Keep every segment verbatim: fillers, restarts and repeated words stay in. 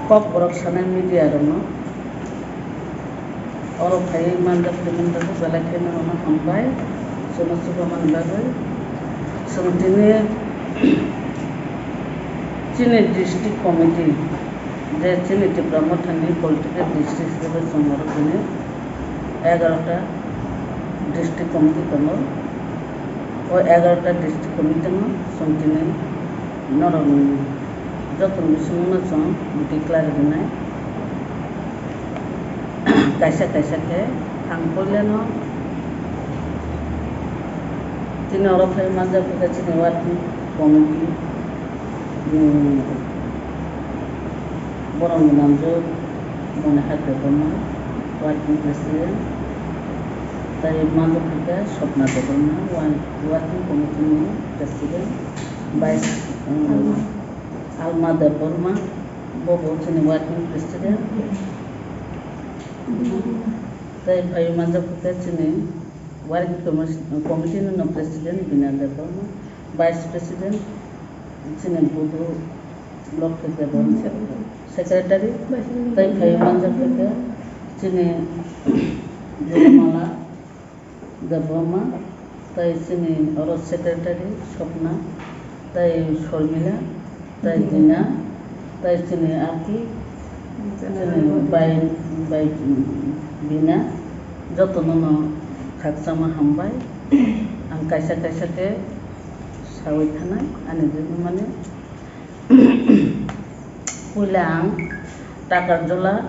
Kokborok sanai media rokno oro phaiwi manjak tongmani bagwi belai kheno nono hambai, chwngno chubamani bagwi. Chwng tini chini district committee, je chini Tipra Mothani political district hisabe chwng oro tini egarota district committee tongo. O egarota district committee no chwng tini norokni jotoni bisingno chwng declare rwnai. Kaisa kaisa khe ang puilano tini oro phai manjak khe chini working committee, um, borokni namjak Moniha Debbarma, working president, tei manjak khe Swapna Debbarma, working committee ni president, vice, um, Alma Debbarma, bo bo chini working president. Tei phaiwi manjak khe chini working commis-, committee no president Bina Debbarma, vice president chini Budu Lokhi Debbarma, secretary. Tei phaiwi manjak khe chini Jayamala Debbarma, tei chini oro secretary Swapna, tei Sharmila, tei Dina, tei chini Aki, chini bai, bai Bina, jotono no khakchangma hambai. Ang kaisa kaisa khe sawi thanai ani rwmani. Puila ang Takarjala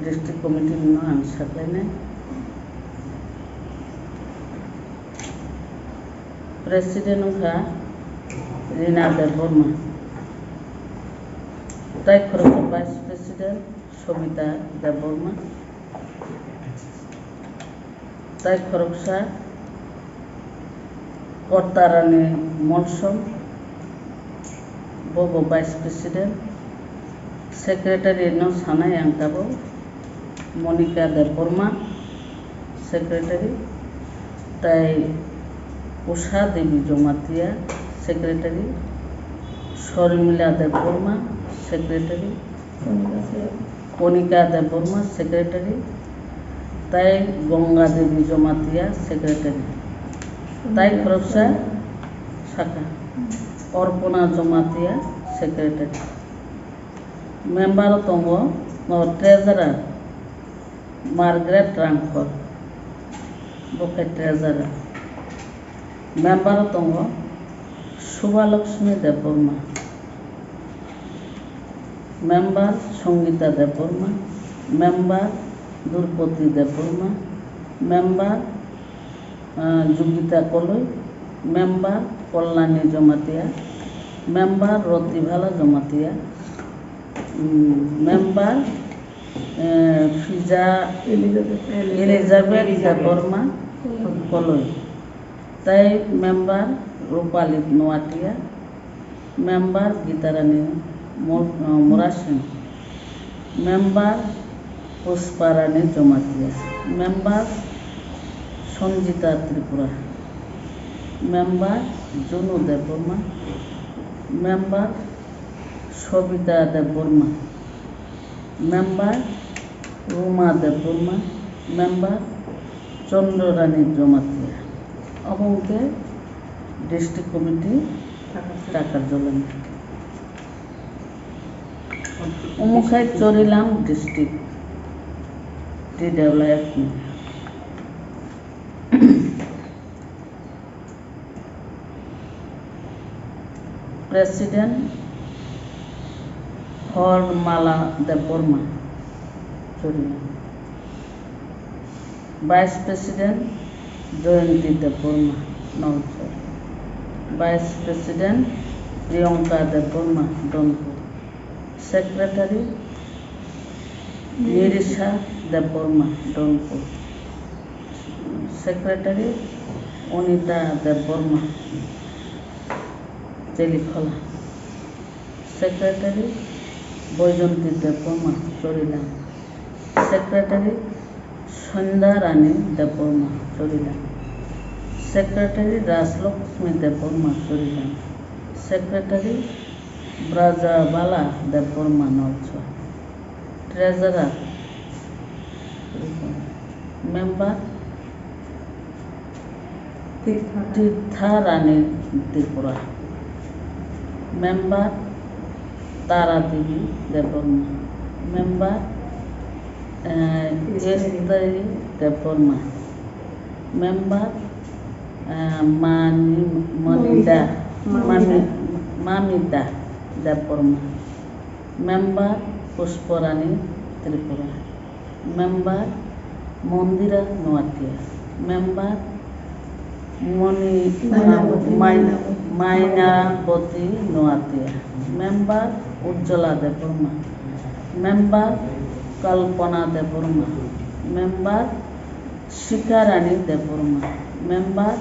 district committee no ang saklainai. President wngkha Rina Debbarma. Tei khoroksa vice president Sobita Debbarma. Tei khoroksa Kortarani Molsom, bo bo vice president, secretary no sanai ang tabuk Monika Debbarma, secretary, tei Usha Devi Jamatia, secretary, Sharmila Debbarma, secretary, Konika Debbarma, secretary, tei Ganga Devi Jamatia, secretary, tei khoroksa saka Orpona Jamatia, secretary. Member tongo, o, treasurer Margaret Rangkhol, bo khe treasurer. Member tongo Subha Lakshmi Debbarma. Member Songita Debbarma, member Durpoti Debbarma, member, ah, Jugita Koloi, member Kollani Jamatia, member Rotibhala Jamatia, mm, member, eh, Fija Elizabeth. Elizabeth Debbarma Koloi. Tei member Rupali Noatia, member Gitarani Mo-, uh, Murasing, member Pusparani Jamatia, member Sanjita Tripura, member Junu Debbarma, member Sobita Debbarma, member Ruma Debbarma, member Chandra Rani Jamatia. Obo wngkhe district committee Takarjalani. Omo khai Chorilam district, T W F ni. President Hormala Debbarma, Chorilam. Vice President Jayanti Debbarma, Nalsor. Vice President Priyanka Debbarma, Donpur. Secretary Nirisha Debbarma, Donpur. Secretary Onita Debbarma, Telikhola. Secretary Boijonti Debbarma, Chorilam. Secretary Sandhya Rani Debbarma, Chorilam. Secretary Rajlakshmi Debbarma, Chorilam. Secretary Brajabala Debbarma, Nalsoi. Treasurer, Member, Tirtha Rani Tripura. Member, Tara Devi Debbarma. Member, eh, Esteri Debbarma. Member, eh, Mani, Manida, Mami-, Mamita Debbarma. Member, Pushparani Tripura. Member, Mondira Noatia. Member, Moni, Mainabati. Main-, Mainabati Noatia. Member, Ujjwala Debbarma. Member, Kalpana Debbarma. Member, Sikha Rani Debbarma. Member,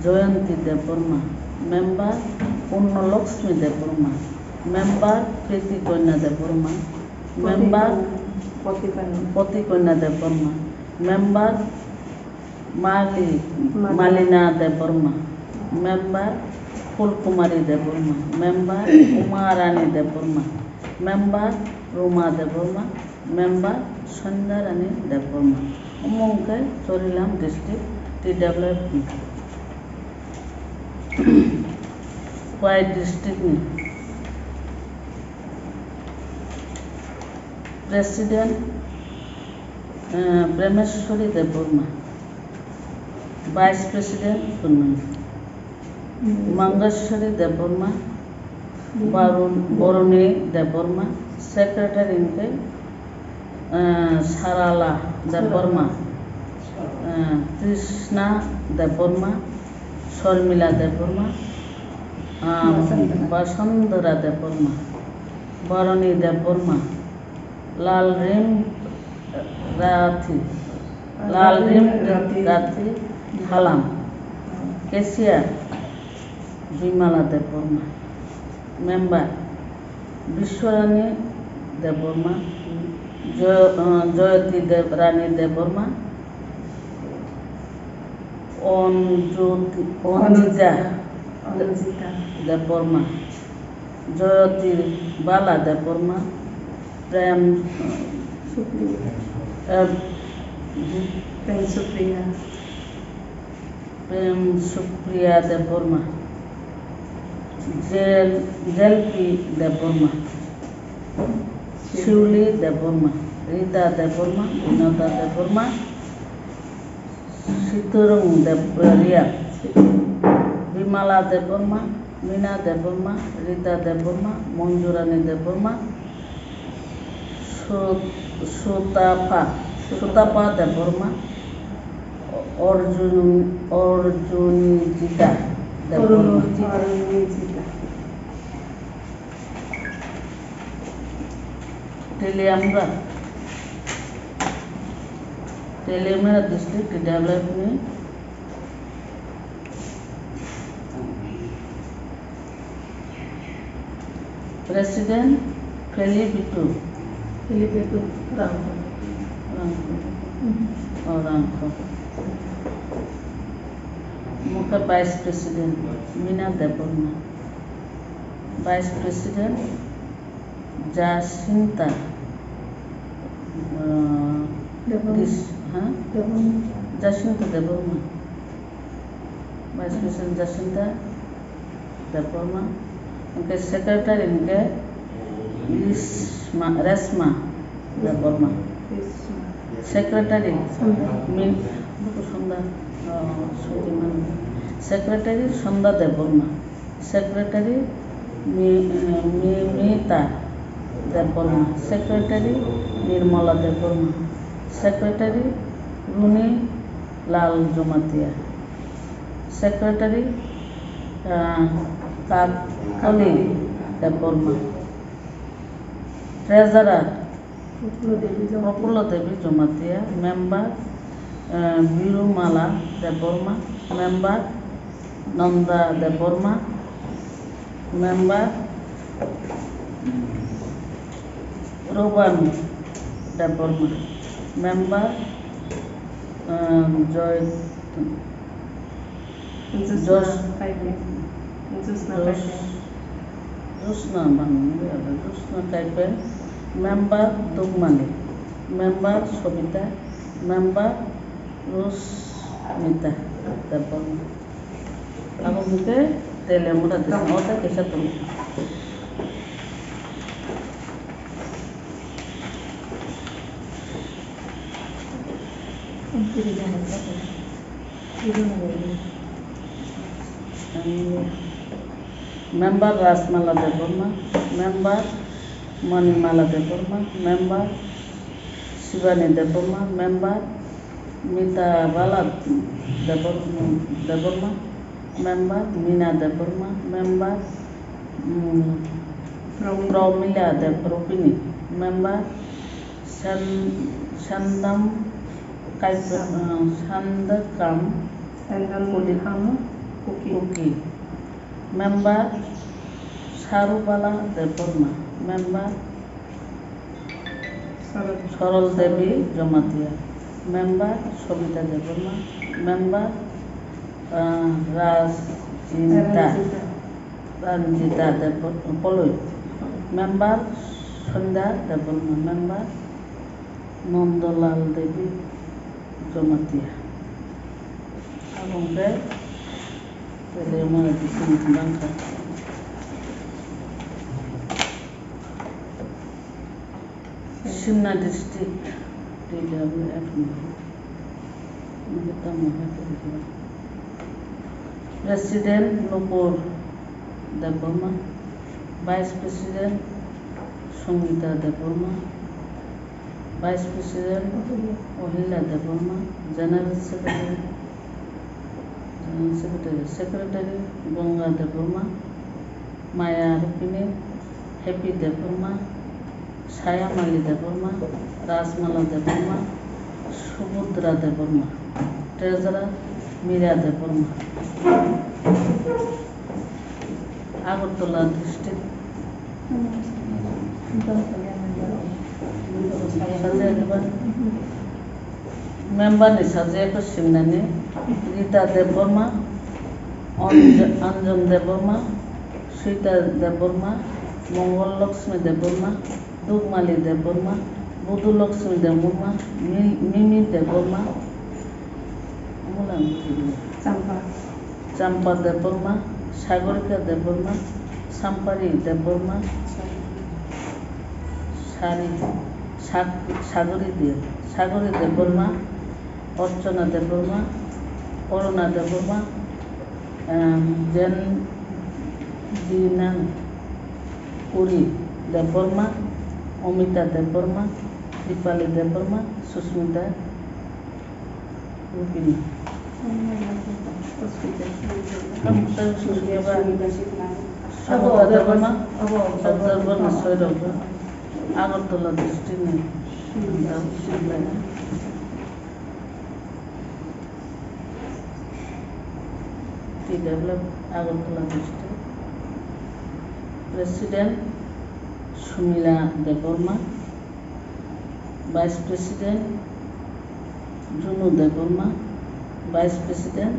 Jayanti Debbarma. Member, Purnalakshmi Debbarma. Member, Priti Kanya Debbarma. Member, Poti Kanya. Poti Kanya Debbarma. Member, Mali, Mali. Malina Debbarma. Member, Phulkumari Debbarma. Member, Uma Rani Debbarma. Member, Ruma Debbarma. Member, Sandhya Rani Debbarma. Omo hwnkhe Chorigaon district T W F ni. Khowai district ni President, eh, Premeshwari Debbarma. Vice President, Kunun. Mangeshwari Debbarma, Barun-, Boroni Debbarma, Secretary hwnkhe, eh, Sarala Debbarma, eh, Trishna Debbarma, Sharmila Debbarma, ah, Basantara. Basantara Debbarma, Baroni Debbarma, Lalrim Rathi, Lalrim Rathi. Rathi Halam, Cashier Bimala Debbarma, Member Biswarani Debbarma, Joy-, uh, Joyoti Deb-, Rani Debbarma, Onjoti-, Onjita Onjita. Debbarma, Joyoti Bala Debbarma, Prem, Supriya. Eh, Prem Supriya. Prem Supriya Debbarma, Jel-, Jelpi Debbarma, Siuli Debbarma, Rita Debbarma, Vinota Debbarma, Siturung Deb-, Riya, Bimala Debbarma, Mina Debbarma, Rita Debbarma, Monjurani Debbarma, Su-, Sutapa, Sutapa Debbarma, Arjun-, Arjunjita Debbarma. Arjunjita. Teliamura. Teliamura district development. President Felibitu. Felibitu Rangkho. Rangkho. Oh, Rangkho. Omo khe Vice President Mina Debbarma. Vice President Jacinta, uh, Debbarma. Dis-, ha? Debbarma. Jacinta Debbarma. Vice President Jacinta Debbarma. Hwnkhe Secretary hwnkhe Risma, Resma Debbarma. Risma. Secretary, Sundar. Min-, buku Sundar, uh, Sundar. Secretary Sundar Debbarma. Secretary Mi-, eh, Mimita Debbarma. Secretary Nirmala Debbarma. Secretary Runi Lal Jamatia. Secretary, ah, Kakali Debbarma. Treasurer Prafulla Devi Jamatia. Prafulla Devi Jamatia. Member, eh, Birumala Debbarma. Member, Nanda Debbarma. Member, Roban Debbarma. Member, eh, Joy Jyotsna Jos-, Paite. Jyotsna Jos-, Paite. Rusna bang, Rusna Kaipeng, member Dukmani, member Sobita, member Rusmita Debbarma. Abo hwnkhe Telemura Desa, o tei kaisa tongo. Member Rajmala Debbarma, member Manimala Debbarma, member Shivani Debbarma, member Mitabala Debor-, Debbarma, member Mina Debbarma, member, mm, Pramila Deb-, Rupini, member Sen-, Sendam Kaipa-, uh, Sendakam Sendam Kuli-, Kham Kuki. Kuki. Member Sarubala Debbarma. Member Sarol. Sorol Devi Jamatia. Member Sobita Debbarma. Member, uh, Rajinta. Ranjita. Ranjita Debbarma, Poloi. Member Sandhya Debbarma. Member Nandalal Devi Jamatia. Abo hwnkhe Telemura Desa ni bangkha. Simna district, T W F ni. Hwnkhe tamo hai tongkha. President Nupur Debbarma, Vice President Sangita Debbarma, Vice President Ohila Debbarma, General Secretary, General Secretary, Secretary Ganga Debbarma, Maya Rupini, Happy Debbarma, Sayamali Debbarma, Rajmala Debbarma, Subudra Debbarma, Treasurer Mira Debbarma. Agartala district. Member ni sajak simnani Rita Debbarma, Anj-, Anjan Debbarma, Sita Debbarma, Mongol Lakshmi Debbarma, Dukmali Debbarma, Budu Lakshmi Debbarma, Mi-, Mimi Debbarma, Champa. Champa Debbarma, Sagorika Debbarma, Sampari Debbarma, Sari, Sak-, Sagori De-, Sagori Debbarma, Archana Debbarma, Aruna Debbarma, em, Jen Dinan Kuri Debbarma, Omita Debbarma, Dipali Debbarma, Susmita Rupini. Agartala district ni. T W F Agartala district. President Sumila Debbarma. Vice President Junu Debbarma, Vice President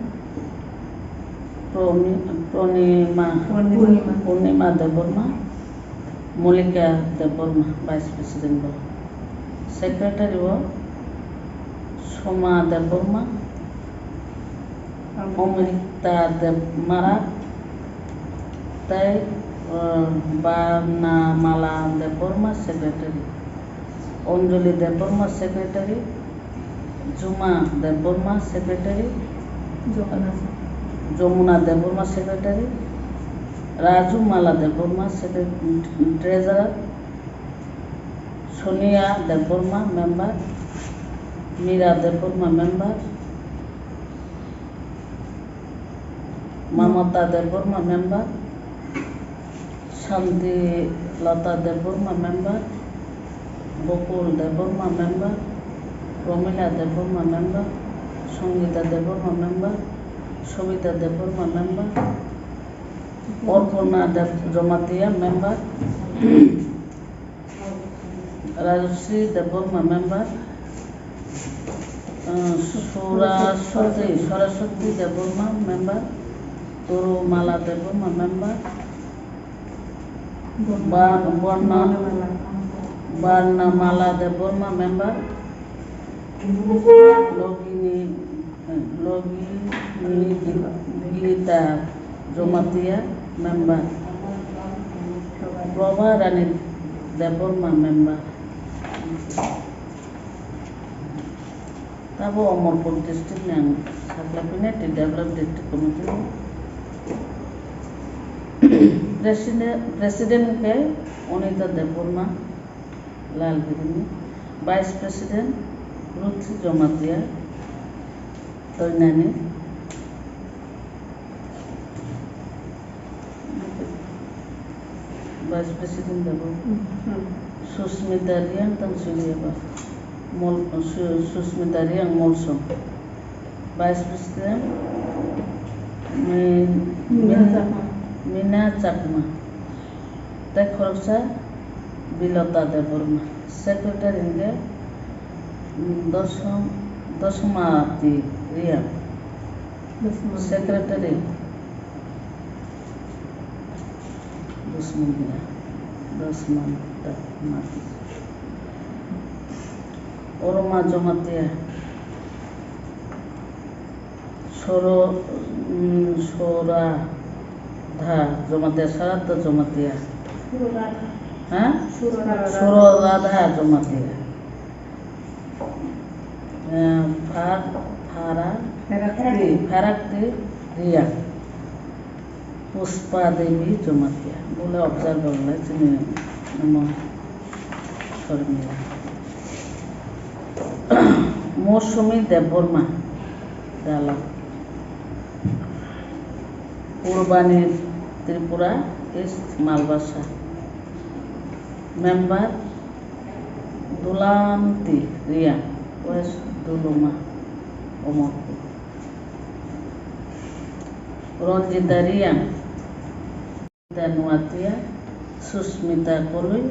Promi-, Pranima, Purnima. Purnima Debbarma, Malika Debbarma, Vice President bo. Secretary bo Soma Debbarma, Amrita Debmara tei, uh, Banamala Debbarma, Secretary. Anjali Debbarma, Secretary. Juma Debbarma, Secretary. Jomuna. Jomuna Debbarma, Secretary. Raju Mala Debbarma, Secre-, Treasurer. Sonia Debbarma, member. Mira Debbarma, member. Mamata Debbarma, member. Santi Lata Debbarma, member. Gokul Debbarma, member. Romila Debbarma, member. Sangita Debbarma, member. Sobita Debbarma, member. Orpona Deb-, Jamatia, member. Rajasri Debbarma, member. Uh, Suraswati, Saraswati Debbarma, member. Turumala Debbarma, member. Ba-, Borna, Barnamala Debbarma, member. Logini, Logini Gita Jomatia, member. Prabha Rani Debbarma, member. Tabo Amarpur district ni ang sakla pine T W F district committee ni president, president ke Anita Debbarma, Lalgiri ni, vice president Ruthi Jomatia, Toinani. Vice President dabo. Hmm. Susmita Reang tang suri eba. Mol-, Su-, Susmita Reang Molsom. Vice President Min-, Mina Min-, Chakma. Mina Chakma. Tei khoroksa Bilota Debbarma. Secretary hingke, mm, Dosom-, Dosomati Reang. Dosomati. Secretary. Dosomati. Dosomati. Oroma Jomatia. Soro, mm, Soradha Jomatia, Saradha Jomatia. Surodha. Ha? Surodha. Surodha Jomatia. Eh, Phar-, Phara-, Pherakti. Pherakti Reang. Pushpa Devi Jomatia. Bole observer le chini namo Sharmila. Mosumi Debbarma. Dala. Purbani Tripura, East Malbasa. Member Dulanti Reang, West Duluma, Omorpur. Ranjita Reang, Rita Nuatia, Susmita Koloi,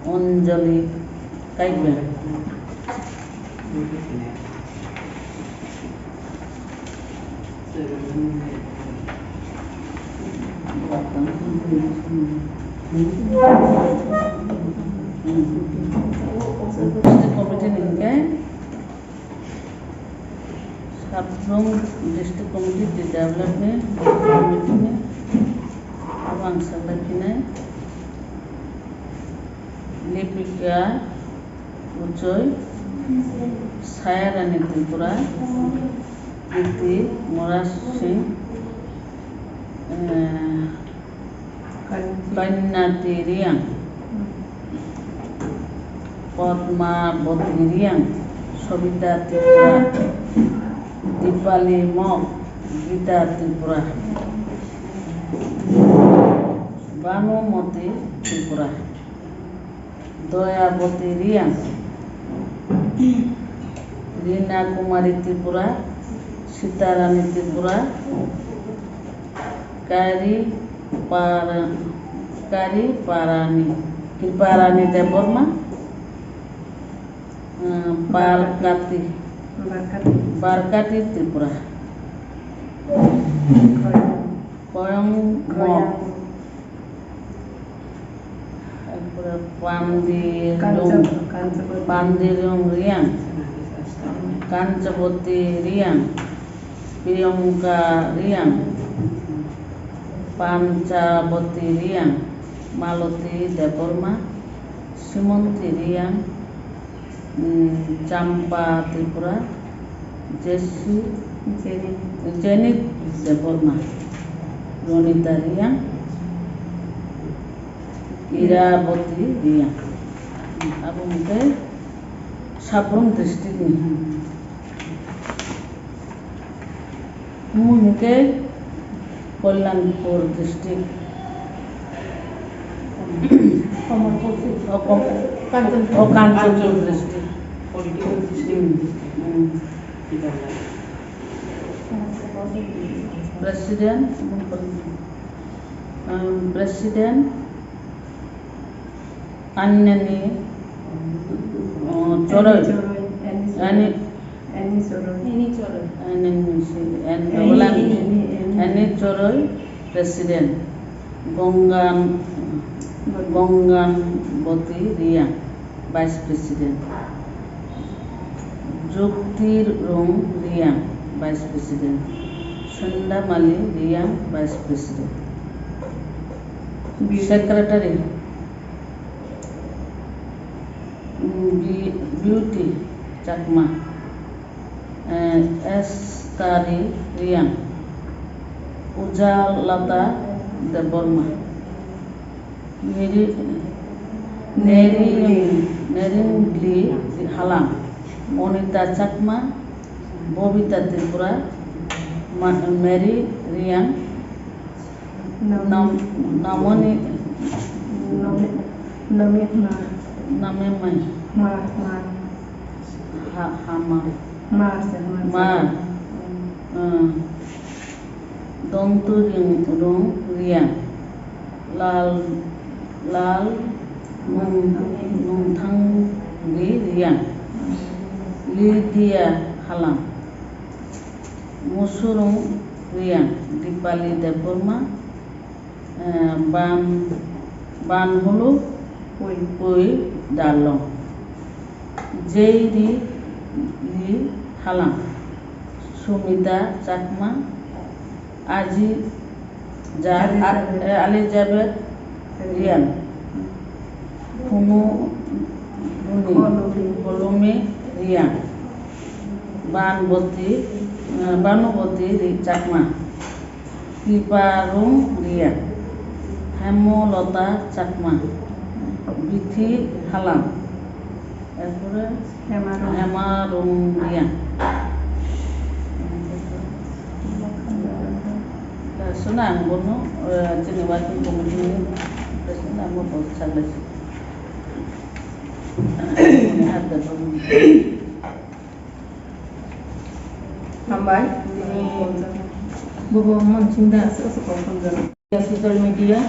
Anjali Kaipen. District committee ni hingke, Sabjong district committee, T W F ni committee ni, abo ang saklai phinai. Lipika Uchoi, Sayarani Tripura, Priti Murasing, eh, Kainati Reang, Padmabati Reang, Sobita Tripura, Dipali Mok, Gita Tripura, Bhanumati Tripura. Doyabati Reang, Rina Kumari Tripura, Sitarani Tripura, Kari Para-, Kari Parani, Kriparani Debbarma, eh, Barkati, Barkati. Barkati Tripura. Koyang. Koyang Mok. Koyang. Erpore Pandirung, Kancha-, Kanchapati. Pandirung Reang, Kanchapati Reang, Priyanka Reang, Panchabati Reang, Maloti Debbarma, Simonti Reang, mm, Champa Tripura, Jesse, Jenny. Jenny Debbarma, Ronita Reang, Iraboti Reang. Abo hingke Sabrum district ni. Omo hingke Kalyanpur district. Amarpur district. O, Kam-, Kanchanpur. O, Kanchanpur district. Political district. Hmm. Hmm. President, um, President Anani, uh, Choroi. Choroi, Annie Choroi. Ani, Annie Choroi. Annie Choroi. Annie Choroi. Annie, Annie Choroi, President. Gongan, Bonganboti Reang, Vice President. Juktirung Reang, Vice President. Sundamali Reang, Vice President. Secretary, Be-, Beauty Chakma. Eh, Estari Reang, Ujalata Debbarma, Neri-, Neri-, Neringli Halam, Monita Chakma, Bobita Tripura, Ma-, Mary Reang, Nam-, Nam-, Namoni, Nami, Nami, Ma. Nami Mai. Ma, Ma. Ha, Hama. Ma, sir, Ma, Ma. Sir. Hmm. Dontu Ring-, Rung Reang. Lal, Lal Nung-, Nungthangwi Reang. Lydia Halam. Musurung Reang, Dipali Debbarma, eh, Ban, Banhulu Pui, Pui Dalong, Jeiri Li Halang, Sumita Chakma, Aji Ja-, Elizabeth. A-, eh, Elizabeth Riang, Phunu Buni, Kolumi. Kolumi Riang, Banboti, eh, Banuboti Ri-, Chakma, Kiparung Riang, Hemolota Chakma, Bithi Halang, Erpore Hema Rung. Hema Rung Riang. Suna ang bono, eh, chini working committee ni president ang bo post saklai si. Hambai, tini bobo mansing da. Social media,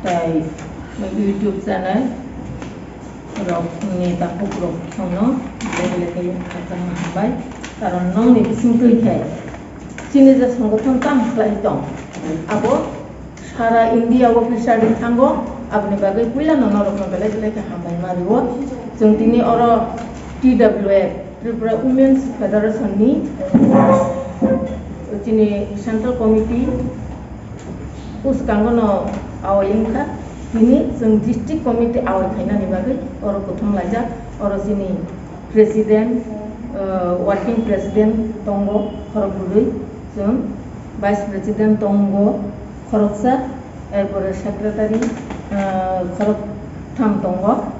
tai YouTube channel rok ni takhuk rok songno belai belai khe khakchangma hambai. Karon nokni bising twi khe chini je songothon tamo khlai tong, abo sara India o presiding thango, aboni bagwi puila no norokno belai belai khe hambai ma rio. Chwng tini oro T W F, Tripura Women's Federation ni chini Central Committee bwskango no awai wngkha. Tini chwng District Committee awai khainani bagwi oro kuthum laijak. Oro chini President, uh, Working President tongo khorok bwrwi, chwng Vice President tongo khoroksa, erpore Secretary, uh, khorok tham tongo.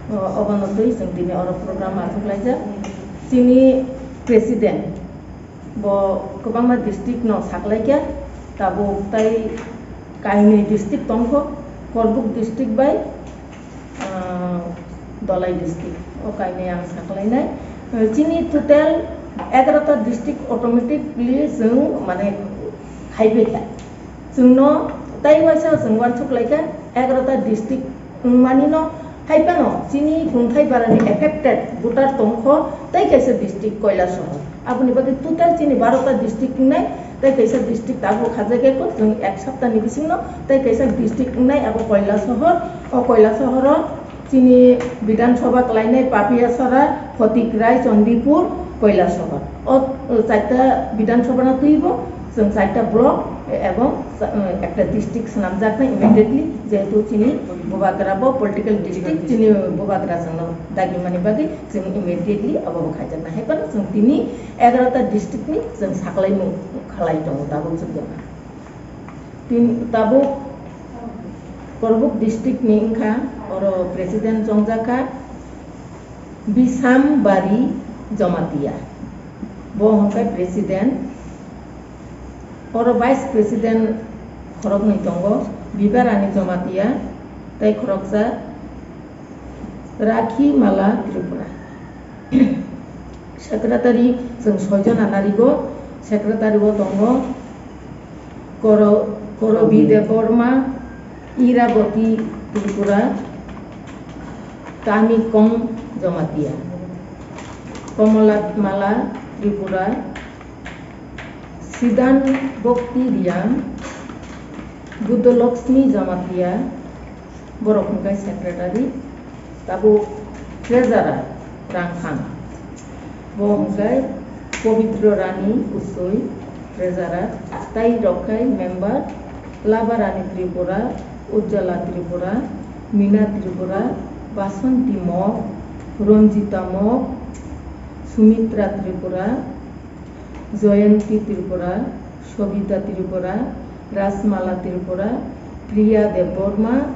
O, obono twi chwng tini oro program achuk laijak. Chini president bo kwbangma district no saklaikha, tabuk tai kainwi district tongkho, Korbuk district bai, ah, Dholai district. O kainwi ang saklainai. Chini total egarota district automatically chwng mane khaibaikha. Chwngno tai waisa chwng uansuk laikha, egarota district wngmani no, hai phano chini Khumthai barani affected voter tongkho tai kaisa district Kailasahar. Aboni bagwi total chini barota district wngnai, tai kaisa district abo khajak ekho chwng ek saptani bisingno tai kaisa district wngnai abo Kailasahar. O Kailasahar o chini Bidhan Sabha khlainai Papiasara, Photikrai, Chandipur, Kailasahar. O, o, chaita Bidhan Sabha no twibo chwng chaita block, e, ebong, e, ekta district swnamjaknai immediately, jehetu chini Bubagra bo political district, chini Bubagra chwngno dagimani bagwi chwng immediately abo bo khaijaknai. Hai phano chwng tini egarota district ni chwng saklaimung khlai tongo tabuk chwng. Tin, tabuk Korbuk district ni wngkha, oro president chongjakha Bisam Bari Jamatia. Bo hwnkhe president, oro vice president khoroknwi tongo, Bibarani Jamatia tei khoroksa Rakhi Mala Tripura. Secretary chwng soi jona narigo, secretary o tongo Koro-, Korobi Debbarma, Iraboti Tripura, Kamikong Jamatia, Komolat Mala Tripura, Sidan Bhakti Riang, Buddhalaxmi Jamatia, Borok hwnkhe secretary, tabuk treasurer Rangkhang. Bo hwnkhe Pobitro Rani Usui treasurer, tai rok khai member Laba Rani Tripura, Ujjala Tripura, Mina Tripura, Basanti Mok, Ranjita Mok, Sumitra Tripura, Jayanti Tripura, Sobita Tripura, Rasmala Tripura, Priya Debbarma,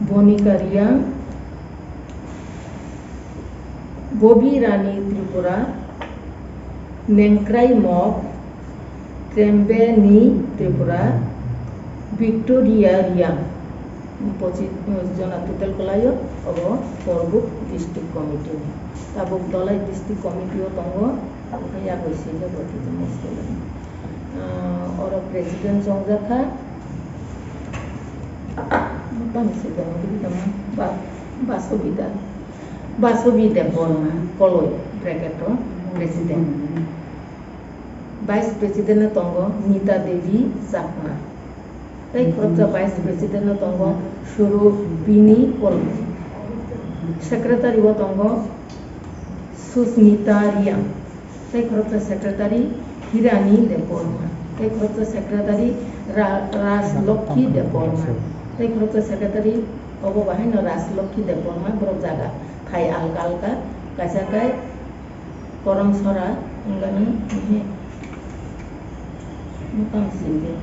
Bonika Riang, Bobi Rani Tripura, Nengkrai Mok, Trembeni Tripura, Victoria Riang. Pochis jona total kwlaio, obo Korbuk district committee ni. Tabuk Dhalai district committee o tongo, abo khe yakui swi khe bo kisa muskil. Ah, oro president chongjak kha, tamo se tongo, tamo ba-, Basubida, Basubi Debbarma, Koloi, bracket o president. Vice President no tongo Nita Devi Chakma. Tei khoroksa Vice President no tongo Surubini Koloi. Secretary o tongo Susmita Riang. Tei khoroksa Secretary Hirani Debbarma. Tei khoroksa Secretary Ra-, Rajlokhi Debbarma. Tei khoroksa Secretary obo bahaino Rajlokhi Debbarma, borok jaga thai alka alka. Kaisa khe Korom sora, wngkha nw, ehe. Nwkang sindi.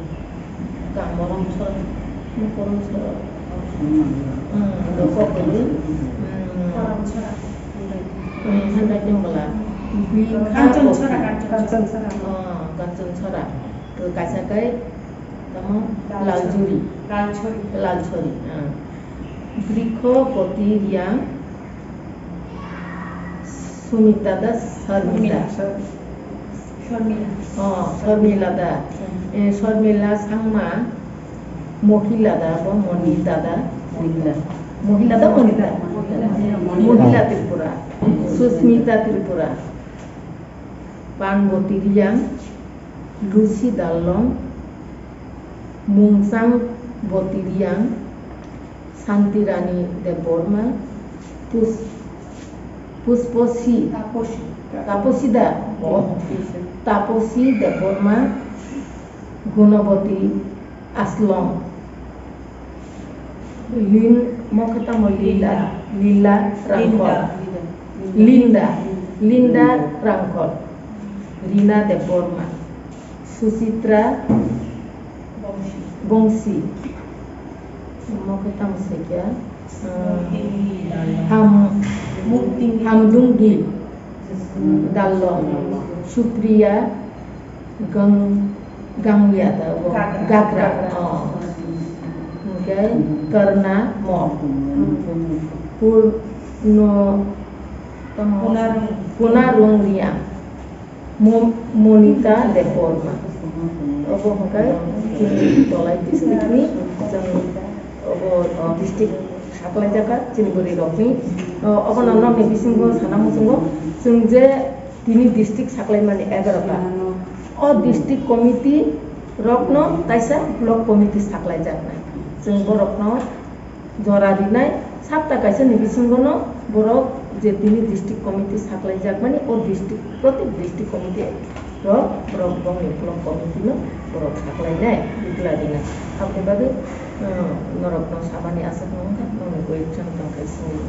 Korom sora, nwkang korom sora. Hmm, dopok kwrwi. Hmm. Hmm, handwriting bwla. Bwkha Kanchan sora, Kanchan sora. Oh, Kanchan sora. To kaisa kai, tamo Lalchori. Lalchori. Lalchori, ah. Brikho Poti Riang. Sumita da Sarmila. Sarmila. Oh, Sarmila da. Hmm. Eh, Sarmila Sangma, Mohila da, bo Monita da. Mohila. Mohila da, Monita. Mohila. Mohila Tripura. Susmita Tripura. Panboti Riang, Lucy Dallong, Mungsang Boti Riang, Santi Rani Debbarma, Pus-, Pusposi, Taposi. Taposi da, oh, Taposi. Taposi Debbarma, Gunoboti Aslong, Lin, mo khe tamo Lila, Lila Rangkhol, Linda. Linda, Linda Rangkhol, Rina Debbarma, Suchitra Bongsi. Bongsi. Omo khe tamo se khe, ah, Mukti Dallon. Ham-, Mukti Hamdungdi Dallon. Supriya Gang-, Gangya da bo. Gagra. Gagra. Gagra. Oh. Hwnkhe Karna Mok. Hmm. Purno, tamo, Punarung. Punarung Riang. Mo-, Monita Debbarma. Obo hwnkhe chini Dhalai district ni, chwng obo district saklaijak kha chini bwrwi rokni. Obono nokni bisingo sana muchungo, chwng je tini district saklaimani egaroh ta. O district committee rokno kaisa block committee saklaijaknai. Chwng borokno jora rinai, sapta kaisani bisingono borok je tini district committee saklaijakmani, o district, protek district committee rok borok bongni block committee no borok saklainai, bwkla rinai. Aboni bagwi, um, norokno samani aswk nung kha, nokni koi ekjon tong khe sini.